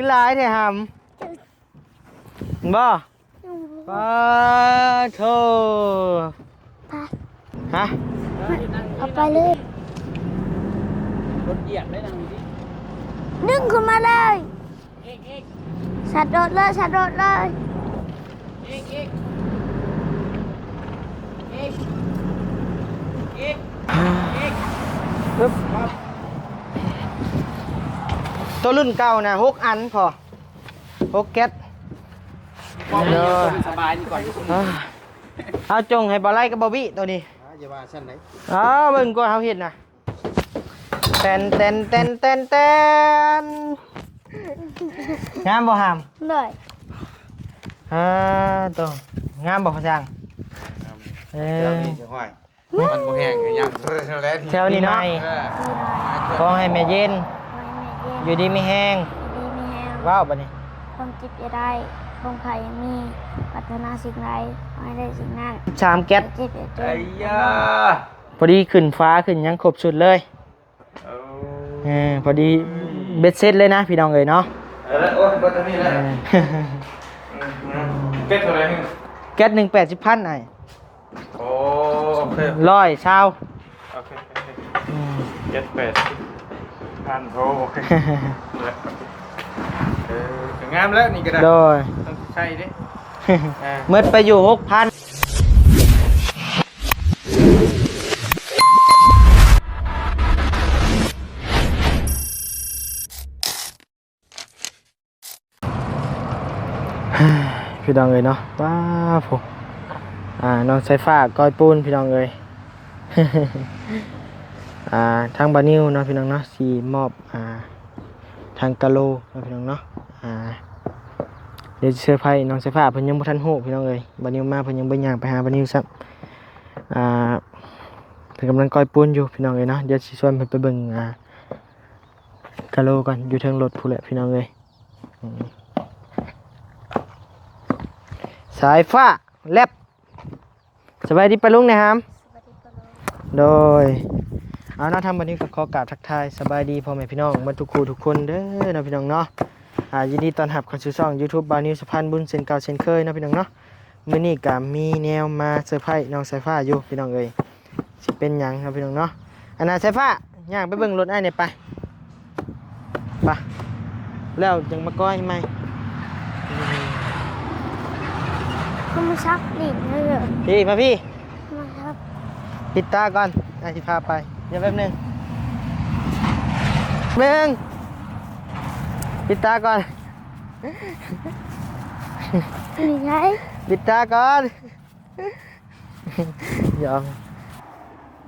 ຄືຫຼາຍແທ້ຫຳ ບໍ່? ປາໂທ ໄປ ຮະ? ເອົາໄປເລີຍ ລົດຢຽບໄດ້ນັ່ງນີ້ ດຶງຂຶ້ນມາເລີຍ ອີກ ອີກ ສັດໂດດເລີຍ ສັດໂດດເລີຍ ອີກ ອີກ ອີກ ອີກ ອີກ ໂຕລຸ້ນເກົ່ານະ ຫົກອັນພໍ ຫົກແກັດ ເດີ ສະບາຍນີ້ກ່ອນ ເອົາ ຈົ່ງໃຫ້ບໍ່ໄລ່ກັບບໍ່ວິໂຕນີ້ ອ່າ ຢ່າວ່າຊັ້ນໃດ ອ້າ ເບິ່ງກວ່າເຮົາເຮັດນະ ແຕ່ນ ແຕ່ນ ແຕ່ນ ແຕ່ນ ແຕ່ນ ງາມບໍ່ຫຳ? ໂດຍ ອ່າ ໂຕ ງາມບໍ່ພໍ່ຊ່າງ? ງາມ ເອີ ແຖວນີ້ຊິຫ້ອຍ ມັນບໍ່ແຫ້ງຫຍັງ ແຖວນີ້ໜ້ອຍ ເອີ ຂໍໃຫ້ແມ່ເຢັນ ຂໍໃຫ້ແມ່ເຢັນ ຢູ່ດີມີແຮງ ຢູ່ດີມີແຮງ ເວົ້າບັດນີ້ ຄວາມເຈັບຢ່າໄດ້ ຄວາມໄຂ້ຢ່າມີ ປາດຖະໜາສິ່ງໃດ ຂໍໃຫ້ໄດ້ສິ່ງນັ້ນ ສິບສາມແກັດ ເຈັບຢ່າຈົນ ໄອ້ຢາ ພໍດີຂຶ້ນຟ້າຂຶ້ນຫຍັງຄົບຊຸດເລີຍ ເອີ ເອີ ພໍດີເບັດເສັດເລີຍນະພີ່ນ້ອງເອີຍເນາະ ເອີ ໂອ້ຍ ເບິດອັນນີ້ແຫຼະ ເອີ ອືມ ແກັດເທົ່າໃດ? ແກັດໜຶ່ງ ແປດສິບພັນອ້າຍ ໂອ້ ໂອເຄ ຮ້ອຍຊາວ ໂອເຄ ໂອເຄ ອືມ ແກັດແປດສິບພັນ ໂອ້ ໂອເຄ ເອີ ກໍງາມແລ້ວນີ້ກໍໄດ້ ໂດຍ ຕ້ອງໃຊ້ເດ້ ອ່າ ໝົດໄປຢູ່ຫົກພັນ ພີ່ນ້ອງເອີຍເນາະ ປ້າໂທ້ ອ່າ ນ້ອງສາຍຟ້າກ້ອຍປູນພີ່ນ້ອງເອີຍ ອ່າ ທາງບ່າວນິວເນາະ ພີ່ນ້ອງເນາະ ຊິມອບ ອ່າ ທາງກາໂລເນາະພີ່ນ້ອງເນາະ ອ່າ ດຽວຊິເຊີໄພນ້ອງສາຍຟ້າ ເພິ່ນຍັງບໍ່ທັນຮູ້ພີ່ນ້ອງເອີຍ ບ່າວນິວມາເພິ່ນຍັງບໍ່ຍ່າງໄປຫາບ່າວນິວຊ້ຳ ອ່າ ເພິ່ນກຳລັງກ້ອຍປູນຢູ່ພີ່ນ້ອງເອີຍເນາະ ດຽວຊິຊວນເພິ່ນໄປເບິ່ງ ອ່າ ກາໂລກ່ອນ ຢູ່ເທິງລົດພຸ້ນແຫຼະພີ່ນ້ອງເອີຍ ອືມ ສາຍຟ້າແລັບ ສະບາຍດີປ້າລຸງແດ່ຫຳ ສະບາຍດີປ້າລຸງ ໂດຍ ເອົາເນາະ ທາງບ່າວນິວກໍຂໍກາບທັກທາຍສະບາຍດີພໍ່ແມ່ພີ່ນ້ອງໝົດທຸກຄູ່ທຸກຄົນເດີເນາະ ພີ່ນ້ອງເນາະ ອ່າ ຍິນດີຕ້ອນຮັບເຂົ້າສູ່ຊ່ອງຢູທູບບ່າວນິວສະພານບຸນເຊັ່ນເກົ່າເຊັ່ນເຄີຍເນາະ ພີ່ນ້ອງເນາະ ມື້ນີ້ກໍມີແນວມາເຊີໄພນ້ອງສາຍຟ້າຢູ່ພີ່ນ້ອງເອີຍ ຊິເປັນຫຍັງເນາະພີ່ນ້ອງເນາະ ອັນນ່າສາຍຟ້າ ຍ່າງໄປເບິ່ງລົດອ້າຍແດ່ໄປ ໄປ ແລ້ວຈັ່ງມາກ້ອຍໃໝ່ ໂທລະສັບນີ້ເດີ ພີ່ ມາພີ່ ໂທລະສັບ ປິດຕາກ່ອນ ອ້າຍຊິພາໄປ ດຽວແປັບໜຶ່ງ ໜຶ່ງ ປິດຕາກ່ອນ ນີ້ໄງ ປິດຕາກ່ອນ ຫຍອກ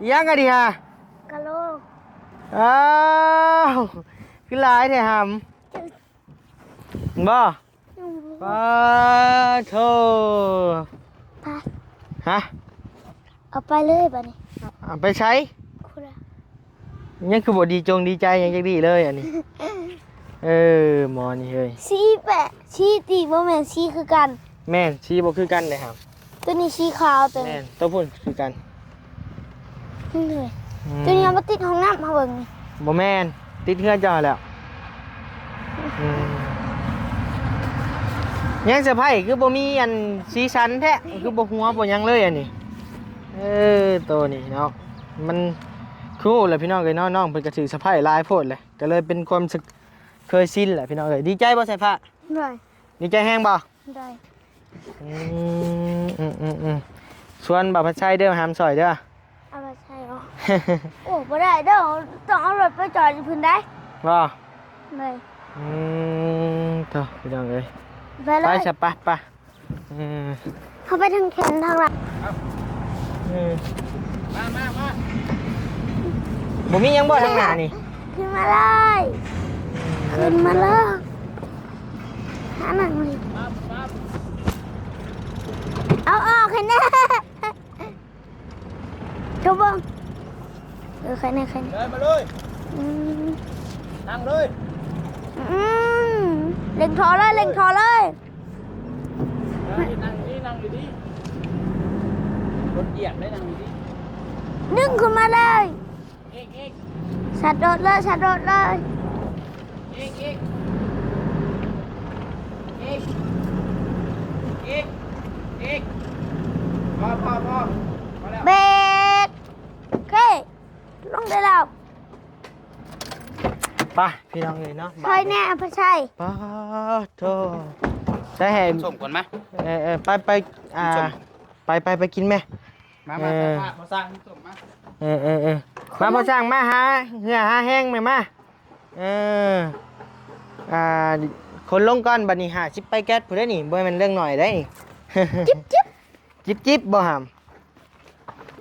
ອີຫຍັງອັນນີ້ຫາ? ກະໂລ ອ້າວ ຄືຫຼາຍແທ້ຫຳ ບໍ່? ອືມ ປາໂທ ໄປ ຮະ? ເອົາໄປເລີຍບາດນີ້ ເອົາໄປໃສ? ຄຸລະ ຍັງຄືບໍ່ດີຈົງດີໃຈຫຍັງຈັກດີ້ເລີຍອັນນີ້ ເອີ ໝໍນີ້ເຮີ້ຍ ສີແປະ ສີຕິ ບໍ່ແມ່ນ ສີຄືກັນ ແມ່ນ ສີບໍ່ຄືກັນເດ້ຫາ ໂຕນີ້ສີຂາວ ໂຕນີ້ ແມ່ນ ໂຕພຸ້ນຄືກັນ ນີ້ເລີຍ ອືມ ໂຕນີ້ເອົາມາຕິດຫ້ອງນ້ຳ ມາເບິ່ງນີ້ ບໍ່ແມ່ນ ຕິດເຮືອນເຈົ້າຫັ້ນແຫຼ້ວ ອືມ ຍັງເຊີໄພຄືບໍ່ມີອັນສີສັນແທ້ ຄືບໍ່ຫົວບໍ່ຫຍັງເລີຍອັນນີ້ ເອີ ໂຕນີ້ເນາະ ມັນ ຄືຮູ້ແຫຼະພີ່ນ້ອງເອີຍເນາະ ນ້ອງເພິ່ນກໍຖືກເຊີໄພຫຼາຍໂພດແຫຼະ ກໍເລີຍເປັນຄວາມເຄີຍຊິນແຫຼະພີ່ນ້ອງເອີຍ ດີໃຈບໍ່ສາຍຟ້າ? ໂດຍ ດີໃຈແຮງບໍ່? ໂດຍ ອືມ ອືມ ອືມ ອືມ ຊວນບ່າວພັດໄຊເດີ ຫາມຊ່ອຍເດີ ບ່າວພັດໄຊເນາະ ໂອ້ ບໍ່ໄດ້ເດີ ຕ້ອງເອົາລົດໄປຈອດຢູ່ພຸ້ນໃດ ບໍ່? ໂດຍ ອືມ ໂທ້ ພີ່ນ້ອງເອີຍ ໄປເລີຍ ໄປຊະ ໄປ ໄປ ເອີ ເຮົາໄປທາງແຄມທາງຫຼັງ ເອີ ມາ ມາ ມາ ບໍ່ມີຫຍັງບໍ່ທາງໜ້ານີ້ ຂຶ້ນມາເລີຍ ຂຶ້ນມາເລີຍ ຫານັ່ງເລີຍ ເອົາອອກໃຫ້ແດ່ ໂທເບິ່ງ ເອີ ໃຄແນ່ ໃຄແນ່ ເດີນມາເລີຍ ອືມ ນັ່ງເລີຍ ອືມ ເລັ່ງທໍ່ເລີຍ ເລັ່ງທໍ່ເລີຍ ນັ່ງຢູ່ນີ້ ນັ່ງຢູ່ນີ້ ລົດຢຽບໄດ້ ນັ່ງຢູ່ນີ້ ດຶງຂຶ້ນມາເລີຍ ອີກ ອີກ ສັດໂດດເລີຍ ສັດໂດດເລີຍ ອີກ ອີກ ໄປພີ່ນ້ອງເອີຍເນາະ ຊ່ອຍແດ່ ເອົາໄປໃສ່ ປາໂທ ໃສ່ໃຫ້ ສົ້ມກ່ອນມາ ເອີໆ ໄປ ໄປ ອ່າ ສົ້ມ ໄປ ໄປ ໄປກິນແມ່ ມາ ມາ ເອີ ມາ ພໍ່ຊ່າງ ສົ້ມມາ ເອີໆ ມາ ພໍ່ຊ່າງ ມາຫາເຫື່ອຫາແຮງແມ່ ມາ ເອີ ອ່າ ຄົນລົງກ່ອນ ບັດນີ້ ຫ້າສິບ ປາຍແກັດພຸ້ນເດ້ນີ້ ບໍ່ແມ່ນເລື່ອງໜ້ອຍເດ້ນີ້ ຈິບໆ ຈິບໆ ບໍ່ຫຳ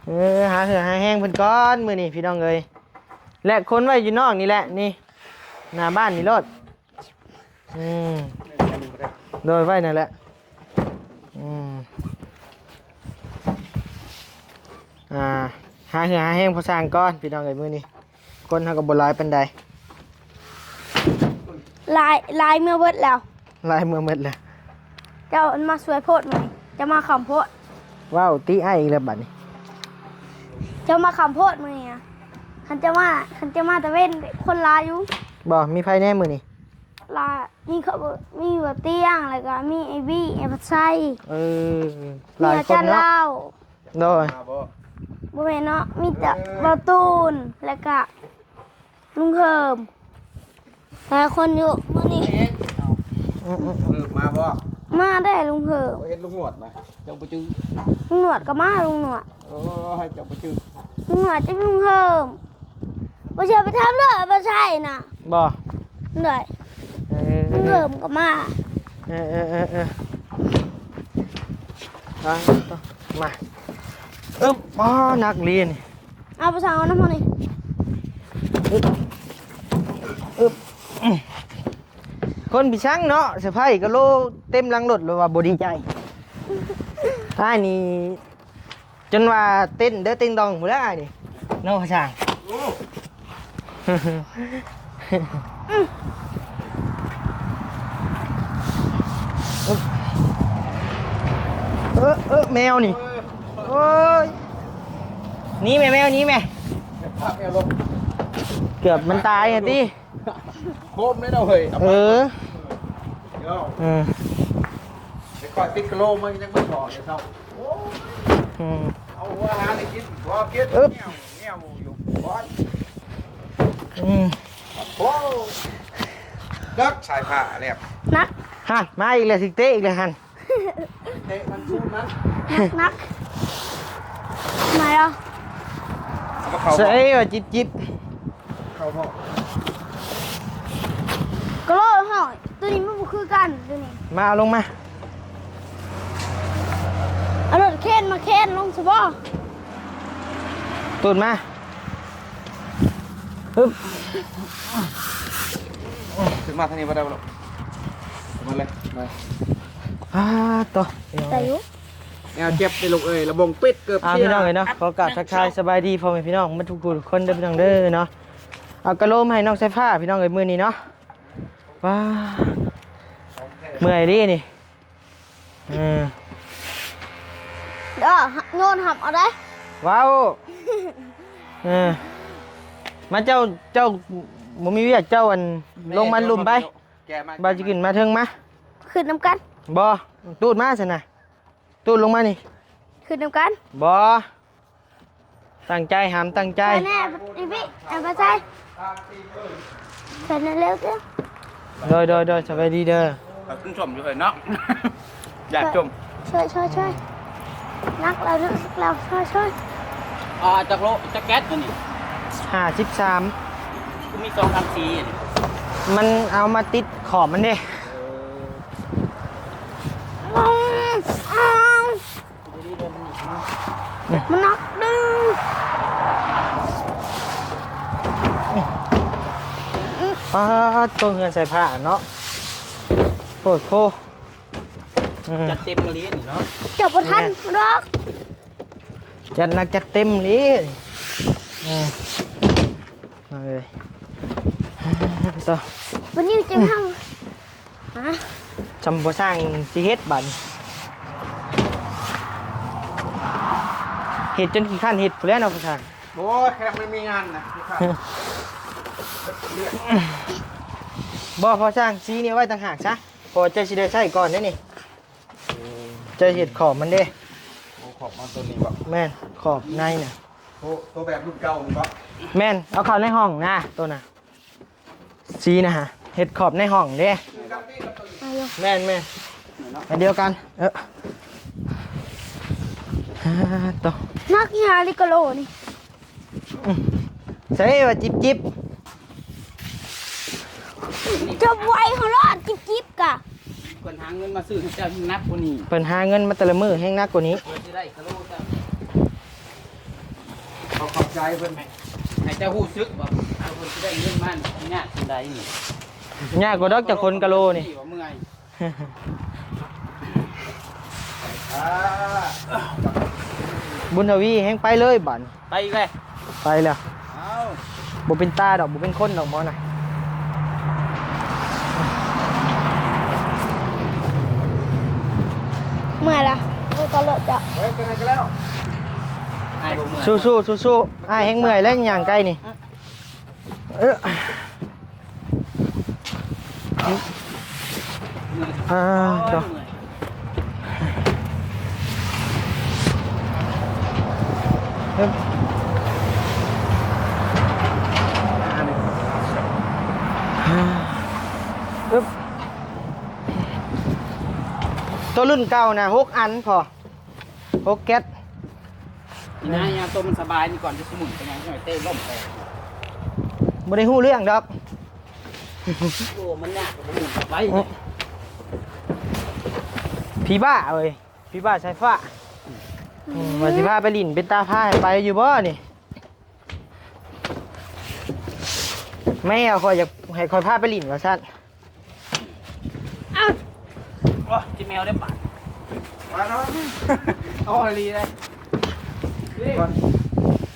ເອີ ຫາເຫື່ອຫາແຮງເພິ່ນກ່ອນມື້ນີ້ພີ່ນ້ອງເອີຍ ແລະຄົນໄວ້ຢູ່ນອກນີ້ແຫຼະ ນີ້ ໜ້າບ້ານນີ້ໂລດ ອືມ ໂດຍ ໄວ້ນັ້ນແຫຼະ ອືມ ອ່າ ຫາເຫື່ອຫາແຮງພໍ່ຊ່າງກ່ອນພີ່ນ້ອງເອີຍ ມື້ນີ້ ຄົນເຮົາກໍບໍ່ຫຼາຍປານໃດ ຫຼາຍ ຫຼາຍເມືອເບິດແລ້ວ ຫຼາຍເມືອເບິດແລ້ວ ເຈົ້າມາສວຍໂພດມື້ນີ້ ເຈົ້າມາຄ່ຳໂພດ ເວົ້າຕິອ້າຍອີກແລ້ວບັດນີ້ ເຈົ້າມາຄ່ຳໂພດມື້ນີ້ນະ ຄັນເຈົ້າມາ ຄັນເຈົ້າມາຕາເວັນ ຄົນຫຼາຍຢູ່ ບໍ່ ມີໃຜແດ່ມື້ນີ້ ຫຼາຍ ມີເຂົາ ມີບ່າວຕຽງ ແລ້ວກໍມີໄອ້ບີ ໄອ້ພັດໄຊ ເອີ ມີອາຈານລາວ ໂດຍ ມາບໍ່ ບໍ່ແມ່ນເນາະ ມີແຕ່ ເອີ ບ່າວຕູນ ແລ້ວກໍ ລຸງເຮີມ ຫຼາຍຄົນຢູ່ມື້ນີ້ ອືມໆ ເອີ ມາບໍ່ ມາໄດ້ລຸງເຮີມ ເຫັນລຸງໜວດນະ ເຈົ້າບໍ່ຈື່ ລຸງໜວດກໍມາ ລຸງໜວດ ໂອ້ຍ ເຈົ້າບໍ່ຈື່ ລຸງໜວດຈະລຸງເຮີມ ບໍ່ເຊື່ອໄປຖາມເດີ ບໍ່ໃຊ່ນະ ບໍ່ ໂດຍ ເອີ ລຸງເຮີມກໍມາ ເອີໆໆໆ ມາ ມາ ອຶບ ປ້າ ໜັກອີ່ຫຼີນີ້ ເອົາໄປສັ່ງເອົານຳເຮົານີ້ ອຶບ ອຶບ ຄົນພິຊັງເນາະ ສະໄພກະໂລເຕັມຫຼັງລົດ ແລ້ວວ່າບໍ່ດີໃຈ ອ້າຍນີ້ຈົນວ່າເຕັ້ນເດີເຕັງດອງພຸ້ນແຫຼະອ້າຍນີ້ ເນາະ ຊ່າງ ໂອ້ ອືມ ເອີ ເອີ ແມວນີ້ ໂອ້ຍ ໜີແມ່ ແມວໜີແມ່ ພາແມວລົງ ເກືອບມັນຕາຍຫັ້ນຕິ ໂຄມເລີຍເນາະເຮີ້ຍ ເອີ ເອີ ໄປຄ່ອຍຕິດກະໂລ ມັນຍັງບໍ່ພໍເດເຊົາ ອືມ ເອົາຫົວອາຫານໃຫ້ກິນ ບໍ່ກິນ ອຶບ ແນວ ແນວຢູ່ ໂອ້ຍ ອືມ ໂອ້ ດັກສາຍຟ້າແລ້ວ ໜັກ ຫັ້ນ ມາອີກແລ້ວ ຊິເຕະອີກແລ້ວຫັ້ນ ເຕະມັນ ຊູດມັນ ໜັກໆ ມາແລ້ວ ເອົາມາເຂົ້າ ໃສ່ວ່າຈິບໆ ເຂົ້າເພາະ ກະໂລເຮົາ ໂຕນີ້ມັນບໍ່ຄືກັນ ໂຕນີ້ ມາເອົາລົງມາ ເອົາລົດເຄນມາເຄນລົງຊະບໍ ຕູດມາ ປຶບ ຂຶ້ນມາທາງນີ້ບໍ່ໄດ້ບໍ່ລູກ ມາເລີຍ ມາ ອ່າ ໂຕ ໄດ້ຢູ່ ແນວເຈັບເດ້ລູກເອີຍ ລະບົງປິດເກີບ ອ່າ ເສຍ ພີ່ນ້ອງເອີຍເນາະ ຂໍກາບທັກທາຍສະບາຍດີພໍ່ແມ່ພີ່ນ້ອງໝົດທຸກຜູ້ທຸກຄົນເດີພີ່ນ້ອງເດີເນາະ ເອົາກະໂລມາໃຫ້ນ້ອງສາຍຟ້າພີ່ນ້ອງເອີຍມື້ນີ້ເນາະ ວ້າ ເມື່ອຍເດ້ນີ້ ເອີ ເດີ ໂຍນຫຳເອົາເດ້ ເວົ້າ ເອີ ມາເຈົ້າ ເຈົ້າບໍ່ມີວຽກ ເຈົ້າອັນ ແມ່ ລົງມາລຸ່ມໄປ ແກະມາ ບ່າວຊິຂຶ້ນມາເທິງມາ ຂຶ້ນນຳກັນ ບໍ່ ຕູດມາຊັ້ນນະ ຕູດລົງມານີ້ ຂຶ້ນນຳກັນ ບໍ່ ຕັ້ງໃຈຫຳ ຕັ້ງໃຈ ໃສ່ແນ່ ອີ່ບີ ເອົາມາໃສ່ ໃສ່ແນ່ເລັວເດີ ໂດຍ ໂດຍ ໂດຍ ສະບາຍດີເດີ ເອົາຂຶ້ນຊົມຢູ່ເຮີ້ຍເນາະ ຢາກຊົມ ຊ່ວຍ ຊ່ວຍ ຊ່ວຍ ໜັກແລ້ວ ໜັກແລ້ວ ຊ່ວຍ ຊ່ວຍ ອ່າ ຈັກໂລ ຈັກແກັດຕົວນີ້ ຫ້າສິບສາມ ຄືມີສອງສາມສີນີ້ ມັນເອົາມາຕິດຂອບມັນເດ້ ເອີ ມັນໜັກເດີ ປາດໂທ້ ເຮືອນໃສ່ຜ້າເນາະ ໂພດໂພ ອືມ ຈັດເຕັມມາລີນີ້ເນາະ ຈັບບໍ່ທັນດອກ ຈັດໜັກຈັດເຕັມອີ່ຫຼີ ເອີ ເອີ ຕໍ່ ວັນນີ້ເຈັບເຮົາ ຮະ ຈຳບໍ່ຊ່າງຊິເຮັດບາດນີ້ ເຮັດຈົນຂີ້ຄ້ານເຮັດພຸ້ນແຫຼະເນາະພໍ່ຊ່າງ ໂອ້ຍ ແຄ່ມັນມີງານນະ ບໍ່ ພໍ່ຊ່າງ ສີນີ້ເອົາໄວ້ຕ່າງຫາກຊະ ເພາະວ່າເຈົ້າຊິໄດ້ໃຊ້ກ່ອນເດ້ນີ້ ອືມ ເຈົ້າເຮັດຂອບມັນເດ້ ໂອ້ ຂອບມັນຕົວນີ້ບໍ? ແມ່ນ ຂອບໃນນະ ໂຕ ໂຕແບບລຸ້ນເກົ່ານີ້ບໍ? ແມ່ນ ເອົາເຂົ້າໃນຫ້ອງນະ ໂຕນະ. ສີ່ນະ ເຮັດຂອບໃນຫ້ອງເດ້. ອາ ແມ່ນໆ ອັນດຽວກັນ. ເອີ ໂຕ ໜັກອີ່ຫຍັງ ລິກະໂລນີ້. ອືມ ໃສ່ວ່າຈິບໆ ຈັບໄວເຮົາລອດ ຈິບໆ ກະ ເພິ່ນຫາເງິນມາຊື້ໃຫ້ເຈົ້າແຮງໜັກກວ່ານີ້. ເພິ່ນຫາເງິນມາແຕ່ລະມື້ແຮງໜັກກວ່ານີ້. ເພິ່ນຊິໄດ້ກະໂລເຈົ້າ. ຂໍຂອບໃຈເພິ່ນ ໃຫ້ເຈົ້າຮູ້ສຶກວ່າເພິ່ນຊິໄດ້ເງິນມາຍາກສ່ຳໃດນີ້. ຍາກກວ່າດອກ ຈັກຄົນກະໂລນີ້. ເມື່ອຍ ອ່າ ບຸນທະວີແຮ່ງໄປເລີຍບາດນີ້. ໄປອີກແລ້ວ ໄປແລ້ວ. ເອົ້າ ບໍ່ເປັນຕາດອກ ບໍ່ເປັນຄົນດອກໝໍນະ. ເມື່ອຍລະ ເອີ ກໍເລີກຈະ ເອີ ກໍໄດ້ກໍແລ້ວ. ອ້າຍບໍ່ເມື່ອຍ ສູ້ໆ ສູ້ໆ ອ້າຍແຮ່ງເມື່ອຍແລ້ວ ຍ່າງໄກນີ້. ເອີ ອ່າ ໂຕ ເອີບ ໂຕລຸ້ນເກົ່ານະ ຫົກອັນພໍ ຫົກແກັດ. ນີ້ນະ ຍາມໂຕມັນສະບາຍນີ້ກ່ອນ ຈະສະໝຸນໄປຫຍັງ ເຕະລົ້ມແຕກ. ບໍ່ໄດ້ຮູ້ເລື່ອງດອກ. ໂອ້ ມັນຍາກກວ່າໝູ່ໄປ. ອືມ ຜີບ້າເອີຍ ຜີບ້າສາຍຟ້າ. ອືມ ວ່າຊິພາໄປຫຼິ້ນ ເປັນຕາພາໃຫ້ໄປຢູ່ບໍ່ນີ້? ແມ່ຂ້ອຍຢາກໃຫ້ຂ້ອຍພາໄປຫຼິ້ນວ່າຊັ້ນ. ເອົ້າ ໂອ້ຍ ຈິແມວໄດ້ປາດ ມາເນາະ ເອົາອີ່ຫຼີເດ້.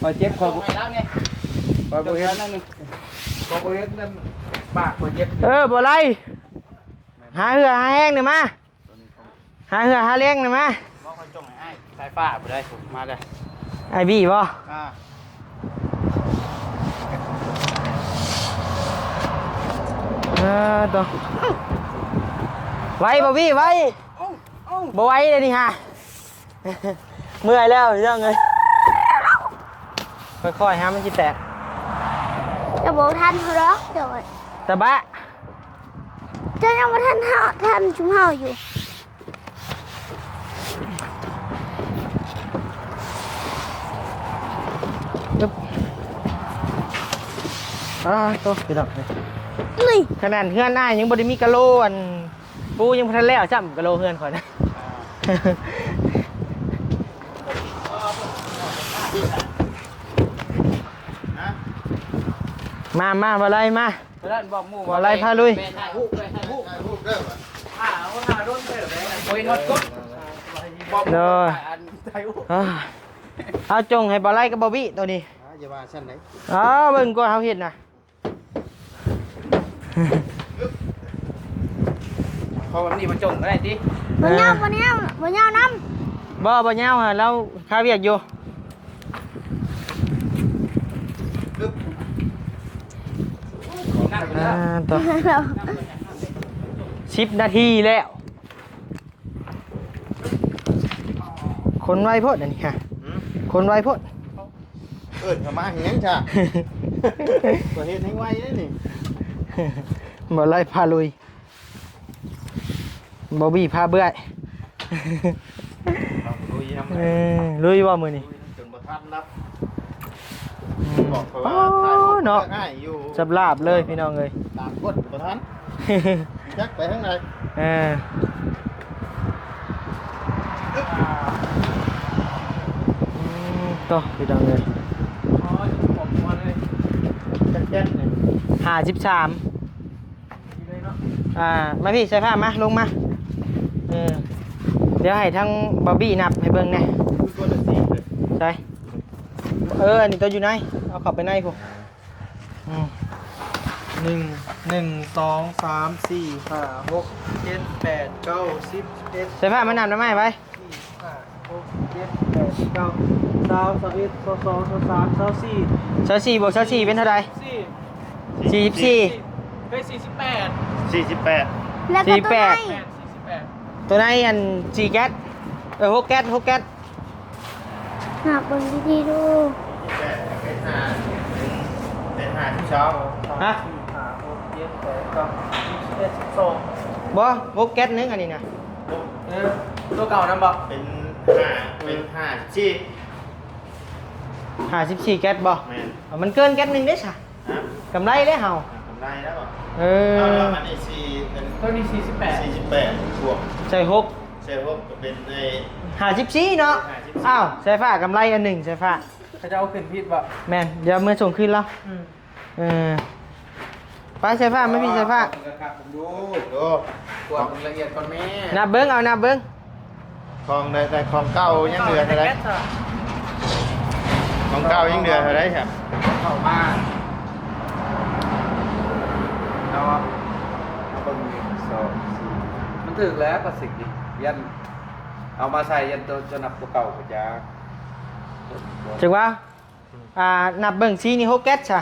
ຂ້ອຍເຈັບ ຂ້ອຍບໍ່ ຂ້ອຍບໍ່ເຫັນ ຂ້ອຍບໍ່ເຫັນນັ້ນ ປາກຂ້ອຍເຈັບ. ເອີ ບໍ່ໄຫຼ ຫາເຫື່ອຫາແຮງນີ້ມາ ຫາເຫື່ອຫາແຮງນີ້ມາ. ບໍ່ ຂ້ອຍຈົ່ງໃຫ້ອ້າຍສາຍຟ້າຜູ້ໃດ ມາເດີ້ ອ້າຍບີບໍ່? ອ່າ ເອີ ໂຕ ໄວບໍ່ບີ ໄວ. ບໍ່ໄວເດ້ນີ້ຫາ ເມື່ອຍແລ້ວພີ່ນ້ອງເອີຍ. ຄ່ອຍໆ ຫາມັນຊິແຕກ. ຈະບໍ່ທັນເຮົາດອກ ເຈົ້າ ຕະບະ ເຈົ້າຍັງບໍ່ທັນເຮົາ ທັນຊຸມເຮົາຢູ່. ອຶບ ອ່າ ໂຕ ພີ່ນ້ອງເອີຍ ນີ້ ຂະໜາດເຮືອນອ້າຍຍັງບໍ່ໄດ້ມີກະໂຫຼ ອັນ ປູຍັງບໍ່ທັນແລ້ວຊ້ຳ ກະໂຫຼເຮືອນຂ້ອຍນະ. ມາ ມາ ບໍ່ໄຫຼ ມາ. ນັ້ນບອກໝູ່ວ່າ ບໍ່ໄຫຼພາລຸຍ ໄປຖ່າຍຮູບ ໄປຖ່າຍຮູບ ຖ່າຍຮູບເດີ. ຖ້າເຮົາຖ້າດົນເດີ ບໍ່ເຫັນຮອດກົດ ບອກໝູ່ວ່າ ເອີ ຖ່າຍຮູບ ເອົາ ຈົ່ງໃຫ້ບໍ່ໄຫຼກັບບໍ່ບີໂຕນີ້. ອ່າ ຢ່າວ່າຊັ້ນເດ້ ເອົາ ເບິ່ງກວ່າເຮົາເຮັດນະ. ເອົາແບບນີ້ມາຈົ່ງກໍໄດ້ຕິ. ບໍ່ຍາວ ອ່າ ບໍ່ຍາວ ບໍ່ຍາວນຳ. ບໍ່ ບໍ່ຍາວ ຫາລາວຄາວຽກຢູ່. ອ່າ ຕໍ່ ສິບນາທີແລ້ວ. ຄົນໄວໂພດອັນນີ້ຮະ. ຫືມ? ຄົນໄວໂພດ. ເອີ້ນເຂົາມາເຮັດຫຍັງຊະ? ກໍເຮັດໃຫ້ໄວເດ້ນີ້. ບໍ່ໄຫຼພາລຸຍ. ບໍ່ບີພາເບື່ອຍ. ເອົາລຸຍນຳ ເອີ ລຸຍບໍ່ມື້ນີ້? ລຸຍນຳຈົນບໍ່ທັນແລ້ວ. ອືມ ບອກເຂົາວ່າ ໂອ້ ຖ່າຍຮູບເນາະ ເພື່ອອ້າຍຢູ່ ສຳລາບເລີຍພີ່ນ້ອງເອີຍ. ຕາມຄົນບໍ່ທັນ ຈັກໄປທາງໃດ. ເອີ ອືມ ໂຕ ພີ່ນ້ອງເອີຍ. ໂອ້ຍ ຂອບຄຸນເລີຍ. ຈັກແກັດນີ້ ຫ້າສິບສາມ. ອ່າ ມາພີ່ ສາຍຟ້າມາ ລົງມາ. ເອີ ດຽວໃຫ້ທາງບອບບີ້ນັບໃຫ້ເບິ່ງແດ່. ໃສ? ເອີ ອັນນີ້ໂຕຢູ່ໃນ ເອົາເຂົ້າໄປໃນພຸ້ນ. ອືມ ໜຶ່ງ ໜຶ່ງ ສອງ ສາມ ສີ່ ຫ້າ ຫົກ ເຈັດ ແປດ ເກົ້າ ສິບ ສິບເອັດ ສາຍຟ້າມານັບນຳອ້າຍໄປ. ສີ່ ຫ້າ ຫົກ ເຈັດ ແປດ ເກົ້າ ຊາວ ຊາວເອັດ ຊາວສອງ ຊາວສາມ ຊາວສີ່ ຊາວສີ່ ບວກ ຊາວສີ່ ເປັນເທົ່າໃດ? ສີ່ ສີ່ ເປັນສີ່ສິບແປດ ສີ່ສິບແປດ ແລ້ວກໍໂຕໃນ ແມ່ນ ສີ່ສິບແປດ ໂຕໃນອັນສີ່ແກັດ ເອີ ຫົກແກັດ ຫົກແກັດ. ນັບເບິ່ງດີໆດູ. ເປັນຫ້າ ເປັນຫ້າສິບສອງ ຮະ? ຫ້າ ຫົກ ເຈັດ ບໍ່ ຫົກແກັດໜຶ່ງ ອັນນີ້ນະ. ເອີ ຕົວເກົ່ານຳບໍ່? ເປັນຫ້າ ເປັນຫ້າສິບສີ່ ຫ້າສິບສີ່ແກັດບໍ່? ແມ່ນ. ເອົາ ມັນເກີນແກັດໜຶ່ງເດ້ຊະ. ຮະ? ກຳໄລເດ້ເຮົາ. ກຳໄລແລ້ວບໍ່? ເອີ ເອົາ ແລ້ວອັນນີ້ສີ່ ເປັນ ຕົວນີ້ສີ່ສິບແປດ ສີ່ສິບແປດບວກ ໃສ່ຫົກ ໃສ່ຫົກກໍເປັນໄອ້ຫ້າສິບສີ່ເນາະ. ຫ້າສິບສີ່. ອ້າວ ສາຍຟ້າກຳໄລອັນໜຶ່ງ ສາຍຟ້າ. ເຂົາຈະເອົາຂຶ້ນຜິດບໍ່? ແມ່ນ ດຽວເມືອສົ່ງຄືນລາວ. ອືມ. ເອີ ໄປ ສາຍຟ້າ ມາພີ້ ສາຍຟ້າ. ເບິ່ງຄັກໆ ເບິ່ງດູ ໂອ້ ກວດເບິ່ງລະອຽດກ່ອນແມ້. ນັບເບິ່ງ ເອົາ ນັບເບິ່ງ ຂອງໄດ້ ໄດ້ຂອງເກົ່າຍັງເຫຼືອເທົ່າໃດ? ຂອງເກົ່າຍັງເຫຼືອເທົ່າໃດ? ເຂົ້າມາເນາະ ເອົາເບິ່ງ ໜຶ່ງ ສອງ ສາມ ມັນຖືກແລ້ວ ພາສີກນີ້ ຢ້ານເອົາມາໃສ່ ຢ້ານໂຕ ໂຕນັບຕົວເກົ່າ ບໍ່ຈັກ ຈັກວ່າ. ອ່າ ນັບເບິ່ງ ສີນີ້ຫົກແກັດຊະ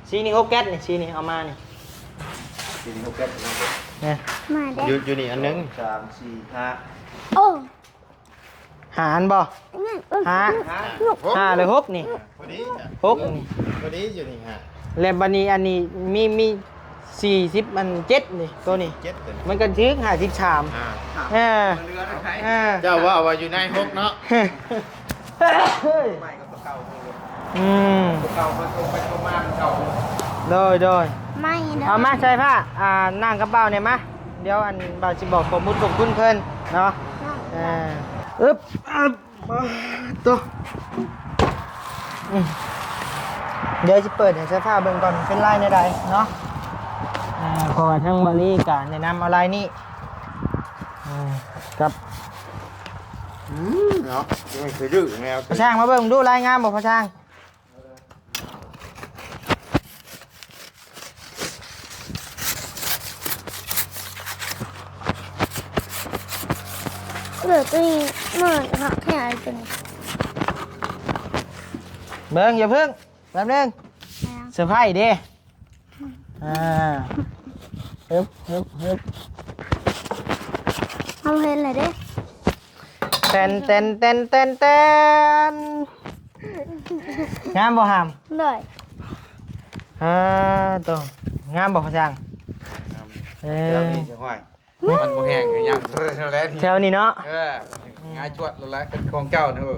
ສີນີ້ຫົກແກັດນີ້ ສີນີ້ເອົາມານີ້ ສີນີ້ຫົກແກັດເນາະ. ແມ່ນ ມາເດ້ ຢູ່ ຢູ່ນີ້ອັນໜຶ່ງ ສາມ ສີ່ ຫ້າ ໂອ້ ຫ້າອັນບໍ່? ຫ້າ ຫ້າ ຫຼືຫົກນີ້ ພໍດີ ຫົກນີ້ ພໍດີຢູ່ນີ້ ຫ້າ ແລ້ວບັດນີ້ອັນນີ້ມີ ມີ ສີ່ສິບອັນເຈັດນີ້ ໂຕນີ້ ເຈັດ ມັນກໍຖືກຫ້າສິບສາມ. ອ່າ ເອີ ເອີ ເຈົ້າເວົ້າວ່າຢູ່ໃນຫົກເນາະ. ອືມ ໂດຍ ໂດຍ ເອົາມາໃສ່ຜ້າ ອ່າ ນັ່ງກັບບ່າວແດ່ມາ ດຽວອັນບ່າວຊິບອກຂອບບຸນຂອບຄຸນເພິ່ນເນາະ. ເອີ ອຶບ ອຶບ ໂຕ ອືມ ດຽວຊິເປີດໃຫ້ສາຍຟ້າເບິ່ງກ່ອນ ເປັນລາຍແນວໃດເນາະ. ເອີ ເພາະວ່າທາງບ່າວລີກະແນະນຳເອົາລາຍນີ້ ອືມ ກັບ ອືມ ເນາະ ຍັງຄືດື້ແນວ ພໍ່ຊ່າງ ມາເບິ່ງດູ ລາຍງາມບໍ່ ພໍ່ຊ່າງ? ເອີ ຕົວນີ້ມັນຄັກແທ້ ຕົວນີ້ ເບິ່ງ ຢ່າເພິ່ງ ແປັບໜຶ່ງ ເຊີໄພເດ້. ອ່າ ຮຶບ ຮຶບ ຮຶບ ເຮົາເຫັນແລ້ວເດ້. ແຕ່ນ ແຕ່ນ ແຕ່ນ ແຕ່ນ ແຕ່ນ ງາມບໍ່ຫຳ? ໂດຍ ອ່າ ໂຕ ງາມບໍ່ ພໍ່ຊ່າງ? ງາມ ເອີ ແຖວນີ້ຊິຫ້ອຍ ມັນບໍ່ແຫ້ງຫຍັງແລ້ວ ແຖວນີ້ເນາະ. ເອີ ງ່າຍຈວດແລ້ວແຫຼະ ເປັນຂອງເຈົ້າເນາະ.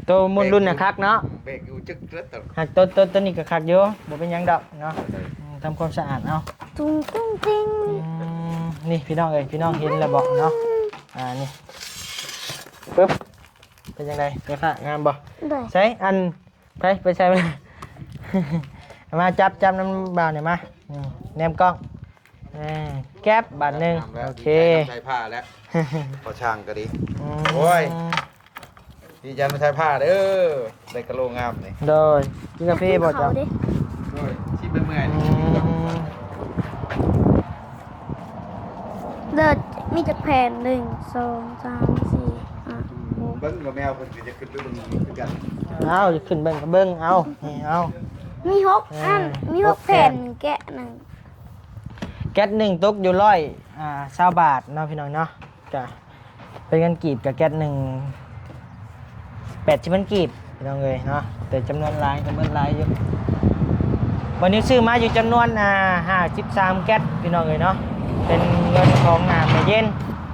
ໂຕໝຸ່ນລຸ້ນນະຄັກເນາະ ເບຣກຢູ່ຈຶກເລີຍ. ຫາກໂຕ ໂຕ ໂຕນີ້ກໍຄັກຢູ່ ບໍ່ເປັນຫຍັງດອກເນາະ. ອືມ ທຳຄວາມສະອາດເອົາ ຕຸງ ຕຸງ ຕິງ. ອືມ ນີ້ພີ່ນ້ອງເອີຍ ພີ່ນ້ອງເຫັນແລ້ວບໍ່ເນາະ? ອ່າ ນີ້ ປຶບ ເປັນຈັ່ງໃດ ແມ່ຄ້າ ງາມບໍ່? ໂດຍ ໃສ ອັນ ໃຜ ໄປໃສ່ມາ ມາຈັບ ຈັບນຳບ່າວນີ້ມາ. ອືມ ແນມກ້ອງ ເອີ ແກັບບາດໜຶ່ງ. ໂອເຄ ດີໃຈນຳໃສ່ຜ້າແລ້ວ ພໍຊ່າງກໍດີ. ອືມ ໂອ້ຍ ດີໃຈມາໃສ່ຜ້າເດີ ໄດ້ກະໂຫຼງາມນີ້. ໂດຍ ກິນກາເຟບໍ່ເຈົ້າ? ໂດຍ ຊິໄປເມື່ອຍ. ອືມ ເລີດ ມີຈັກແຜ່ນ? ໜຶ່ງ ສອງ ສາມ ສີ່ ຫ້າ ຫົກ ເບິ່ງວ່າແມວເພິ່ນກໍຈະຂຶ້ນໄປເບິ່ງຄືກັນ. ເອົາ ຈະຂຶ້ນເບິ່ງກໍເບິ່ງ ເອົາ ນີ້ ເອົາ ມີຫົກອັນ ເອີ ມີຫົກແຜ່ນ ແກະໜຶ່ງ. ແກັດໜຶ່ງຕົກຢູ່ຮ້ອຍ ອ່າ ຊາວບາດເນາະ ພີ່ນ້ອງເນາະ. ກະເປັນເງິນກີບ ກະແກັດໜຶ່ງ ແປດສິບພັນກີບ ພີ່ນ້ອງເອີຍເນາະ. ແຕ່ຈຳນວນຫຼາຍ ຈຳນວນຫຼາຍຢູ່. ວັນນີ້ຊື້ມາຢູ່ຈຳນວນ ອ່າ ຫ້າສິບສາມແກັດ ພີ່ນ້ອງເອີຍເນາະ. ເປັນເງິນຂອງ ອ່າ ແມ່ເຢັນ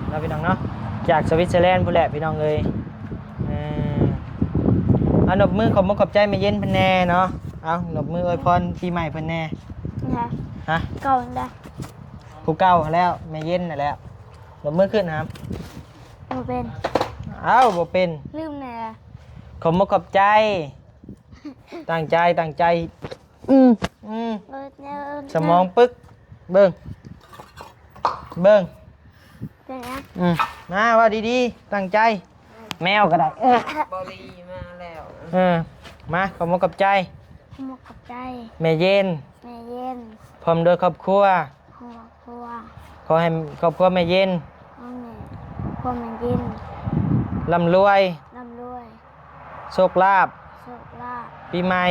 ເນາະ ພີ່ນ້ອງເນາະ ຈາກສະວິດເຊີແລນພຸ້ນແຫຼະ ພີ່ນ້ອງເອີຍ. ເອີ ເອົາ ນົບມືຂອບມົກຂອບໃຈແມ່ເຢັນເພິ່ນແດ່ເນາະ. ເອົາ ນົບມືອວຍພອນປີໃໝ່ເພິ່ນແດ່. ຮະ? ເກົ່າຫັ້ນແຫຼະ ຜູ້ເກົ່າຫັ້ນແຫຼະ ແມ່ເຢັນຫັ້ນແຫຼະ. ຍົກມືຂຶ້ນຫາ. ບໍ່ເປັນ. ເອົ້າ ບໍ່ເປັນ. ລືມແດ່. ຂອບມົກຂອບໃຈ. ຕັ້ງໃຈ ຕັ້ງໃຈ. ອືມ ອືມ. ສະໝອງປຶກ. ເບິ່ງ ເບິ່ງ. ເປັນຫຍັງ? ອືມ ມາ ເວົ້າດີໆ ຕັ້ງໃຈ. ແມວກໍໄດ້. ເອີ ບໍລີມາແລ້ວ. ເອີ ມາ ຂອບມົກຂອບໃຈ. ຂອບມົກຂອບໃຈ. ແມ່ເຢັນ. ແມ່ເຢັນ. ພ້ອມດ້ວຍຄອບຄົວ. ຄອບຄົວ. ຂໍໃຫ້ຄອບຄົວແມ່ເຢັນ. ຂໍໃຫ້ຄອບຄົວແມ່ເຢັນ. ລ່ຳລວຍ. ລ່ຳລວຍ. ໂຊກລາບ. ໂຊກລາບ. ປີໃໝ່.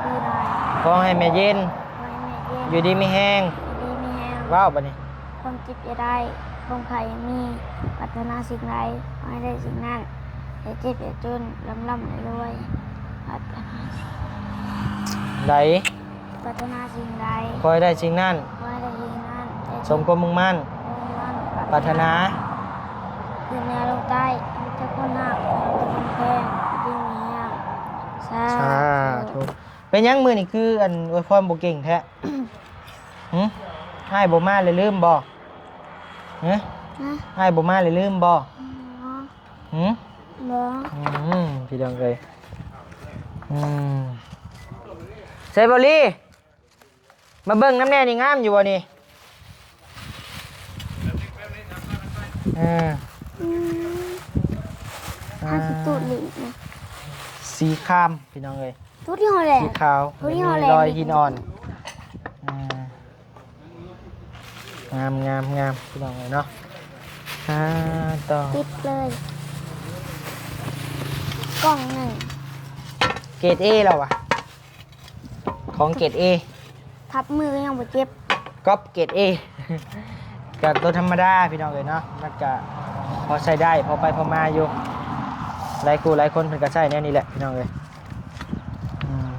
ປີໃໝ່. ຂໍໃຫ້ແມ່ເຢັນ. ຂໍໃຫ້ແມ່ເຢັນ. ຢູ່ດີມີແຮງ. ຢູ່ດີມີແຮງ. ເວົ້າບັດນີ້. ຄວາມເຈັບຢ່າໄດ້ ຄວາມໄຂ້ຢ່າມີ ປາດຖະໜາສິ່ງໃດ ຂໍໃຫ້ໄດ້ສິ່ງນັ້ນ ຢ່າເຈັບຢ່າຈົນ ລ່ຳໆລວຍໆ ປາດຖະໜາ ໃດ ປາດຖະໜາສິ່ງໃດ ຂໍໃຫ້ໄດ້ສິ່ງນັ້ນ ຂໍໃຫ້ໄດ້ສິ່ງ ສົມຄວາມມຸ່ງໝັ້ນປາດຖະໜາ ຄືແນວລົງໃຕ້ ມີແຕ່ຄົນຮັກ ມີແຕ່ຄົນແພງ ຢູ່ດີມີແຮງ ສາ ສາທຸ. ເປັນຫຍັງມື້ນີ້ຄື ອັນ ອວຍພອນບໍ່ເກັ່ງແທ້? ຫຶ? ອ້າຍບໍ່ມາແລ້ວລືມບໍ່? ຫຶ? ອ້າຍບໍ່ມາແລ້ວລືມບໍ່? ຫຶ? ບໍ່. ອືມ ພີ່ນ້ອງເອີຍ ອືມ ໃສບໍລີ ມາເບິ່ງນຳແດ່ນີ້ ງາມຢູ່ບໍ່ນີ້? ເອີ ອືມ ອ່າ ຖ້າຊິຕູດນີ້ນະ ສີຄາມ ພີ່ນ້ອງເອີຍ ຕູດທີ່ຮອດແລ້ວ ສີຂາວ ຕູດທີ່ຮອດແລ້ວ ມີລອຍຫີນອ່ອນ ອ່າ ງາມໆໆ ພີ່ນ້ອງເອີຍເນາະ ອ່າ ຕໍ່ ຕິດເລີຍ ກ່ອງໜຶ່ງ ເກຣດເອແລ້ວວະ ຂອງເກຣດເອ ທັບມືກໍຍັງບໍ່ເຈັບ ກັອບເກຣດເອ ກໍຕົວທຳມະດາພີ່ນ້ອງເອີຍເນາະ ມັນກໍພໍໃຊ້ໄດ້ ພໍໄປພໍມາຢູ່ ຫຼາຍຄູ່ຫຼາຍຄົນເພິ່ນກໍໃຊ້ແນວນີ້ແຫຼະພີ່ນ້ອງເອີຍ ອືມ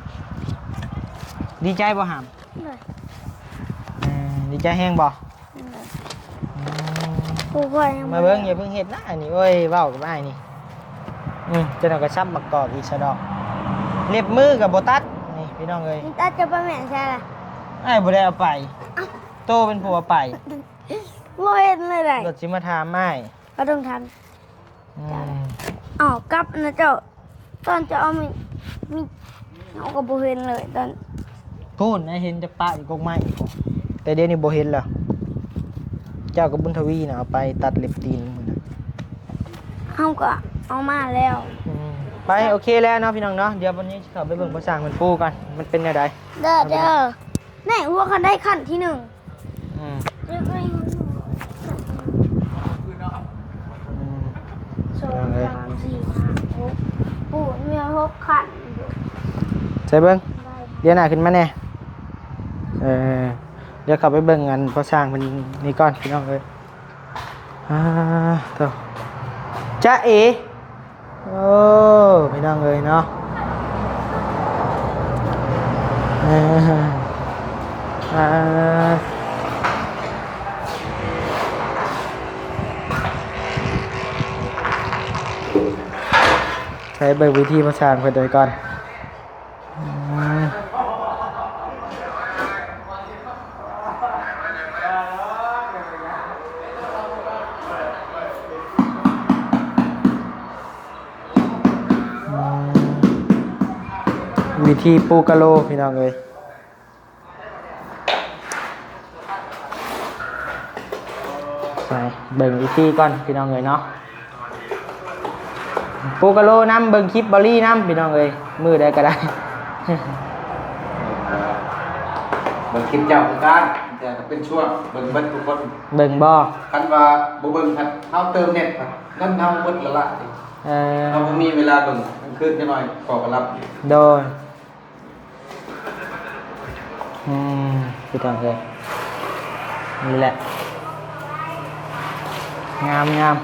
ດີໃຈບໍ່ຫາມ? ໂດຍ ເອີ ດີໃຈແຮງບໍ່? ໂດຍ ອືມ ຜູ້ຂ້ອຍຍັງ ມາເບິ່ງ ບໍ່ໄດ້ ຢ່າເພິ່ງເຮັດນະ ອັນນີ້ ໂອ້ຍ ເວົ້າກັບອ້າຍນີ້ ອືມ ເຈົ້າໜ້ອຍກໍສັບໝາກກອກອີກຊະດອກ ເລັບມືກໍບໍ່ຕັດ ນີ້ພີ່ນ້ອງເອີຍ ມັນຕັດຈະໄປແມ່ນໃສລະ? ອ້າຍບໍ່ໄດ້ເອົາໄປ ເອົ້າ ໂຕເປັນຜູ້ເອົາໄປ ບໍ່ເຫັນເລີຍໃດ ລົດຊິມາຖາມອ້າຍ ກໍຕ້ອງຖາມ ອືມ ເອົາກັບນະເຈົ້າ ຕອນຈະເອົາມີ ມີ ເຮົາກໍບໍ່ເຫັນເລີຍຕອນ ພຸ້ນນະ ເຫັນແຕ່ປະຢູ່ກົກໄມ້ ແຕ່ດຽວນີ້ບໍ່ເຫັນແລ້ວ ເຈົ້າກັບບຸນທະວີນະ ເອົາໄປຕັດເລັບຕີນມື້ນັ້ນ ເຮົາກໍເອົາມາແລ້ວ ອືມ ໄປ ໂອເຄແລ້ວເນາະພີ່ນ້ອງເນາະ ດຽວວັນນີ້ຊິເຂົ້າໄປເບິ່ງພໍ່ຊ່າງເພິ່ນປູກ່ອນ ມັນເປັນແນວໃດ ເດີ ເດີ ນີ້ ຫົວຄັນໄດຂັ້ນທີໜຶ່ງ ອືມ ອືມ ສອງ ສາມ ສີ່ ຫ້າ ຫົກ ປູ ມີຫົກຂັ້ນ ໃສ່ເບິ່ງ ໄດ້ ດຽວໜ້າຂຶ້ນມາແດ່ ເອີ ດຽວເຂົ້າໄປເບິ່ງອັນພໍ່ຊ່າງເພິ່ນນີ້ກ່ອນ ພີ່ນ້ອງເອີຍ ອ່າ ໂທ້ ຈ໊ະເອ ໂອ້ ພີ່ນ້ອງເອີຍເນາະ ເອີ ອ່າ ໃຊ້ເບິ່ງວິທີມາສ້າງເພິ່ນໂດຍກ່ອນ. ອືມ ອືມ ວິທີປູກະໂລ ພີ່ນ້ອງເອີຍ. ໄປເບິ່ງອີກທີກ່ອນພີ່ນ້ອງເອີຍເນາະ ປູກະໂລນຳ ເບິ່ງຄລິບບາລີນຳພີ່ນ້ອງເອີຍ ມື້ໃດກໍໄດ້ ເບິ່ງຄລິບເຈົ້າຄືກັນ ແຕ່ກໍເປັນຊ່ວງ ເບິ່ງເບິດທຸກຄົນ ເບິ່ງບໍ່? ຄັນວ່າບໍ່ເບິ່ງ ຄັນເຮົາເຕີມເນັດ ເງິນເຮົາເບິດລະລະ ເອີ ເຮົາບໍ່ມີເວລາເບິ່ງ ກາງຄືນຈັກໜ້ອຍກໍກໍຫຼັບ ໂດຍ. ອືມ ຄືກັນເລີຍ ນີ້ແຫຼະ ງາມໆ ອືມ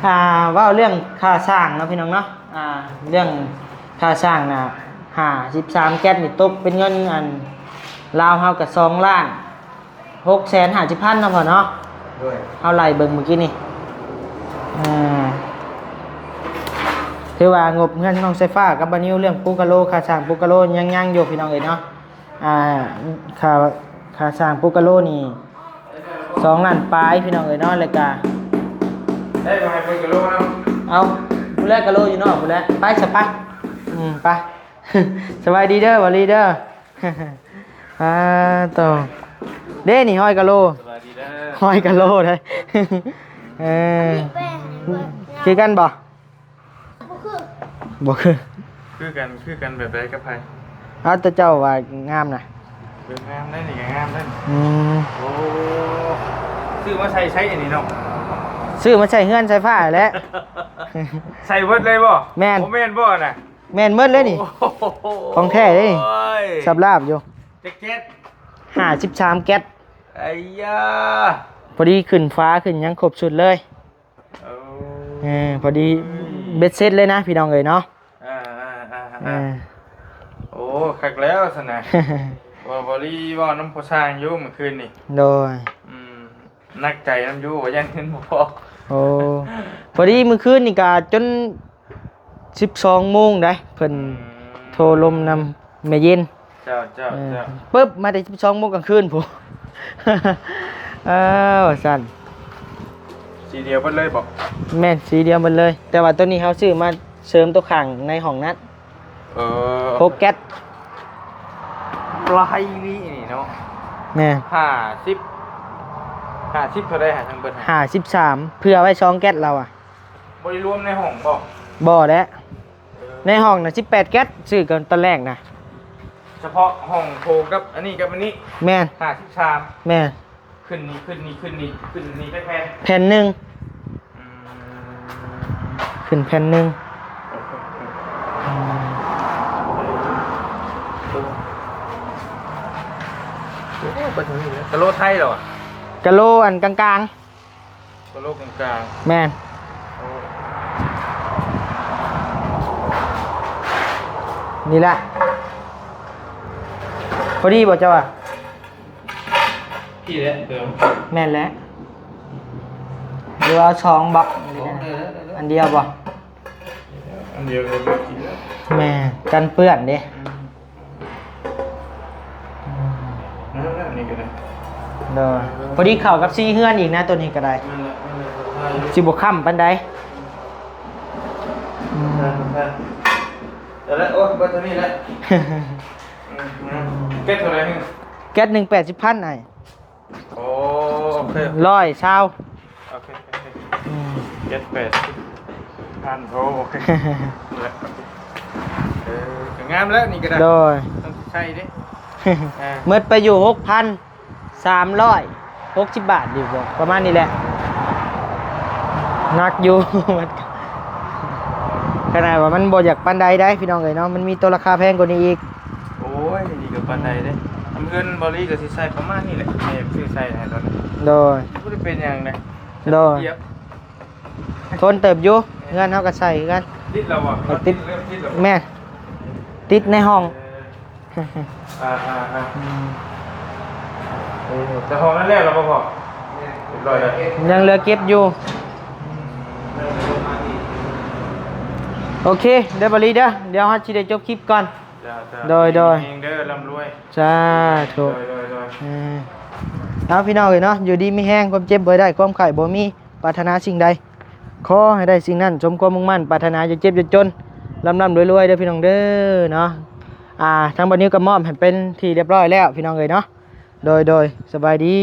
ອ່າ ເວົ້າເລື່ອງຄ່າສ້າງເນາະ ພີ່ນ້ອງເນາະ ອ່າ ເລື່ອງຄ່າສ້າງນະ ຫ້າສິບສາມແກັດນີ້ຕົກເປັນເງິນ ອັນ ລາວເຮົາກໍສອງລ້ານ ຫົກແສນຫ້າສິບພັນເນາະພໍ່ເນາະ ໂດຍ ເຮົາໄລ່ເບິ່ງມື້ກີ້ນີ້ ອ່າ ຖືວ່າງົບເຮືອນນ້ອງສາຍຟ້າກັບບ່າວນິວ ເລື່ອງປູກະໂລ ຄ່າສ້າງປູກະໂລຍັງຍັງຢູ່ພີ່ນ້ອງເອີຍເນາະ ອ່າ ຄ່າ ຄ່າສ້າງປູກະໂລນີ້ ສອງລ້ານປາຍພີ່ນ້ອງເອີຍເນາະ ແລ້ວກະ ໄດ້ມາໃຫ້ເບິ່ງກະໂລນຳ ເອົາ ຜູ້ແລກກະໂລຢູ່ນອກ ຜູ້ແລກ ໄປຊະ ໄປ ອືມ ໄປ ສະບາຍດີເດີ ບ່າວລີເດີ. ອ່າ ໂຕ ເດ້ນີ້ ຮ້ອຍກະໂລ ສະບາຍດີເດີ ຮ້ອຍກະໂລເດ້ ເອີ ຄືກັນບໍ່? ບໍ່ຄື ບໍ່ຄື ຄືກັນ ຄືກັນແບບໃດກັບໃຜ? ເອົາ ແຕ່ເຈົ້າວ່າງາມນະ ເອີ ງາມໄດ໋ນີ້ ກໍງາມໄດ໋ ອືມ ໂອ້ ຊື້ມາໃສ່ໃຊ້ອັນນີ້ເນາະ ຊື້ມາໃສ່ເຮືອນໃສ່ຝາແຫຼະ ໃສ່ເບິດເລີຍບໍ່? ແມ່ນ ບໍ່ແມ່ນບໍ່ນະ? ແມ່ນເໝິດເລີຍນີ້ ໂອ້ໂຫ ຂອງແທ້ເດ້ນີ້ ໂອ້ຍ ສັບລາບຢູ່ ຈັກແກັດ? ຫ້າສິບສາມແກັດ ໄອ້ຢາ ພໍດີຂຶ້ນຝາຂຶ້ນຫຍັງຄົບຊຸດເລີຍ ໂອ້ ເອີ ພໍດີເບັດເສັດເລີຍນະ ພີ່ນ້ອງເອີຍເນາະ ອ່າໆໆໆ ເອີ ໂອ້ ຄັກແລ້ວຊັ້ນນະ ບໍ່ ບໍ່ລີເວົ້ານຳພໍ່ຊ່າງຢູ່ມື້ຄືນນີ້ ໂດຍ ອືມ ໜັກໃຈນຳຢູ່ວ່າຢ້ານເງິນບໍ່ພໍ ໂອ້ ພໍດີມື້ຄືນນີ້ກະຈົນສິບສອງໂມງໄດ໋ ເພິ່ນ ອືມ ໂທລົມນຳແມ່ເຢັນ ເຈົ້າ ເຈົ້າ ເອີ ເຈົ້າ ປຶບ ມາແຕ່ສິບສອງໂມງກາງຄືນພຸ້ນ ເອີ ວ່າຊັ້ນ ສີດຽວເບິດເລີຍບໍ? ແມ່ນ ສີດຽວເບິດເລີຍ ແຕ່ວ່າໂຕນີ້ເຮົາຊື້ມາເສີມໂຕຂ້າງໃນຫ້ອງນັ້ນ ເອີ ຫົກແກັດ ປາຍນີ້ເນາະ ແມ່ນ ຫ້າສິບ ຫ້າສິບເທົ່າໃດຫາທັງເບິດ ຫ້າສິບສາມ ເພື່ອໄວ້ສອງແກັດລາວອະ ບໍ່ໄດ້ລວມໃນຫ້ອງບໍ? ບໍ່ແຫຼະ ເອີ ໃນຫ້ອງນະສິບແປດແກັດ ຊື້ກັນຕອນແລກນະ ສະເພາະຫ້ອງໂຖກັບອັນນີ້ກັບອັນນີ້ ແມ່ນ ຫ້າສິບສາມ ແມ່ນ ຂຶ້ນນີ້ ຂຶ້ນນີ້ ຂຶ້ນນີ້ ຂຶ້ນນີ້ຈັກແຜ່ນ? ແຜ່ນໜຶ່ງ ອືມ ຂຶ້ນແຜ່ນໜຶ່ງ ໂອເຄ ອືມ ໂອ້ ໂອ້ ໄປທາງນີ້ເລີຍ ກະໂຫຼໄທເນາະ ກະໂຫຼອັນກາງໆ ກະໂຫຼກາງໆ ແມ່ນ ໂອ້ ນີ້ແຫຼະ ພໍດີບໍ່ເຈົ້າວ່າ? ນີ້ແຫຼະ ແມ່ນແຫຼະ ຫຼືວ່າເອົາສອງບໍ? ສອງ ອັນດຽວບໍ? ອັນດຽວກໍໄດ້ກິນແລ້ວ ແມ່ນ ກັນເປື້ອນເດ້ ອືມ ອືມ ນັ້ນແຫຼະ ນີ້ກໍໄດ້ ໂດຍ ພໍດີເຂົ້າກັບສີເຮືອນອີກນະ ໂຕນີ້ກໍໄດ້ ນັ້ນແຫຼະ ນັ້ນແຫຼະ ຊິບໍ່ຄ້ຳປານໃດ ອືມ ນັ້ນແຫຼະ ໂອ້ຍ ເບິດເທົ່ານີ້ແຫຼະ ອືມ ອືມ ແກັດເທົ່າໃດ? ແກັດໜຶ່ງ ແປດສິບພັນ ອ້າຍ ໂອ້ ໂອເຄ ຮ້ອຍຊາວ ໂອເຄ ໂອເຄ ອືມ ເຈັດແປດສິບພັນ ໂອ້ ໂອເຄ ເອີ ກໍງາມແລ້ວນີ້ກໍໄດ້ ໂດຍ ຕ້ອງໃຊ້ເດ້ ເອີ ໝົດໄປຢູ່ຫົກພັນສາມຮ້ອຍຫົກສິບບາດຢູ່ບໍ ປະມານນີ້ແຫຼະ ໜັກຢູ່ ຂະໜາດວ່າມັນບໍ່ຢາກປານໃດໄດ໋ ພີ່ນ້ອງເອີຍເນາະ ມັນມີໂຕລາຄາແພງກວ່ານີ້ອີກ ໂອ້ຍ ນີ້ກໍປານໃດເດ້ ອືມ ທາງເຮືອນບໍ່ລີກໍຊິໃສ່ປະມານນີ້ແຫຼະ ແມ່ຊື້ໃສ່ໃຫ້ຕອນນີ້ ໂດຍ ບໍ່ໄດ້ເປັນຫຍັງເດ້ ໂດຍ ທນເຕີບຢູ່ ເຮືອນເຮົາກໍໃສ່ຄືກັນ ຕິດແລ້ວບໍ່? ຕິດ ເລີ່ມຕິດແລ້ວ ແມ່ນ ຕິດໃນຫ້ອງ ເອີ ອ່າໆໆ ອືມ ເອີ ແຕ່ຫ້ອງນັ້ນແລ້ວແລ້ວບໍ່ພໍ່? ຮຽບຮ້ອຍແລ້ວ ຍັງເຫຼືອເກັບຢູ່ ໂອເຄ ເດີ ບໍລີເດີ ດຽວເຮົາຊິໄດ້ຈົບຄລິບກ່ອນ ໂດຍ ໂດຍ ເດີ ລ່ຳລວຍ ສາທຸ ໂດຍ ໂດຍ ໂດຍ ເອີ ເອົາ ພີ່ນ້ອງເອີຍເນາະ ຢູ່ດີມີແຮງ ຄວາມເຈັບບໍ່ໄດ້ ຄວາມໄຂ້ບໍ່ມີ ປາດຖະໜາສິ່ງໃດ ຂໍໃຫ້ໄດ້ສິ່ງນັ້ນ ສົມຄວາມມຸ່ງໝັ້ນປາດຖະໜາ ຢ່າເຈັບຢ່າຈົນ ລ່ຳໆລວຍໆເດີ ພີ່ນ້ອງເດີເນາະ ອ່າ ທາງບ່າວນິວກໍມອບໃຫ້ເປັນທີ່ຮຽບຮ້ອຍແລ້ວ ພີ່ນ້ອງເອີຍເນາະ ໂດຍ ໂດຍ ສະບາຍດີ.